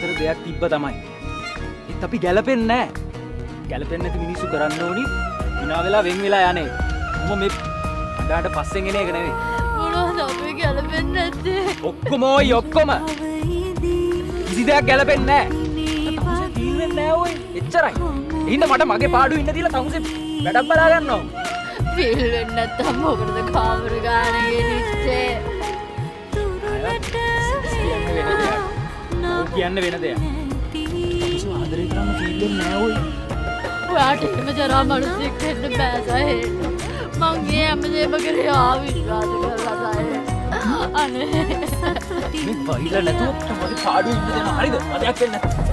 අතර දෙයක් තිබ්බ තමයි. ඒත් අපි ගැලපෙන්නේ නැහැ. ගැලපෙන්නේ නැති මිනිස්සු කරන්න ඕනි විනා වෙලා වෙන් වෙලා යන්නේ. උඹ මේ අඬාට පස්සෙන් එන එක නෙවෙයි. මොනවද අපි ගැලපෙන්නේ නැත්තේ? ඔක්කොම ඔයි ඔක්කොම. කිසි දෙයක් ගැලපෙන්නේ නැහැ. තමුසේ ෆීල් වෙන්නේ නැහැ ඔය. එච්චරයි. ඒ හින්දා මට මගේ පාඩුව ඉන්න දීලා තමුසේ වැඩක් බලා ගන්න ඕන. ෆීල් වෙන්නේ නැත්තම් මොකටද කාමර ගාන ගෙනිච්චේ? කියන්න වෙන දෙයක්. ඔව් කියන්න වෙන දෙයක්. තමුසේ ආදරේ කරන්න ෆීල් වෙන්නේ නැහැ ඔය. ඔයාට එහෙම ජරා මිනිස්සෙක් වෙන්න බෑ සහේ. මං ඒ හැමදේම කරේ ආ විශ්වාස කරලා සහේ. අනේ. මේ බයිලා නැතුව මගේ පාඩුව ඉන්න දෙනවා. හරිද? මදයක් වෙන්නේ නැහැ.